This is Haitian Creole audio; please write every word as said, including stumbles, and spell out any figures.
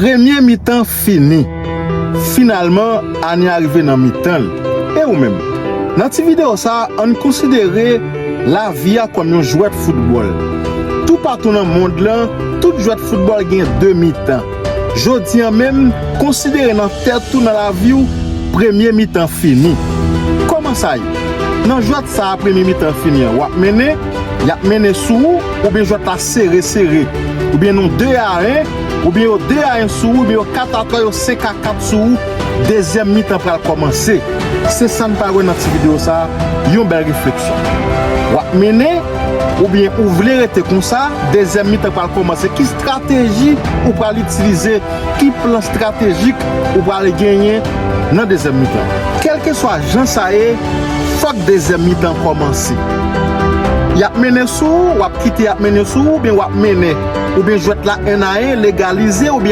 Premye mitan fini. Finalman, ane a rive nan mitan l. E ou menm? Nan ti videyo sa a, ann konsidere lavi a kòm yon jwèt foutbòl. Toupatou nan mond lan, tout jwèt foutbòl gen de mitan. Jodi a menm, konsidere nan tèt ou, nan lavi w, premye mitan fini. Kòman sa ye? Nan jwèt sa a, premye mitan fini an, w ap mennen, y ap mennen sou ou, oubyen jwèt la sere sere, oubyen nou de a en, oubyen yo de a en sou ou, oubyen yo kat a twa, yo senk a kat sou ou, dezyèm mitan pral kòmanse. Se sa n pral wè nan ti videyo sa a, yon bèl refleksyon. W ap mennen, oubyen ou vle rete konsa, dezyèm mitan pral kòmanse. Ki estrateji ou pral itilize? Ki plan estratejik ou pral genyen nan dezyèm mitan? Kèlkeswa jan sa ye, fòk dezyèm mitan kòmanse. Y ap mennen sou ou, w ap kite y ap mennen sou ou, oubyen w ap mennen, oubyen jwèt la en a en, legalize, oubyen y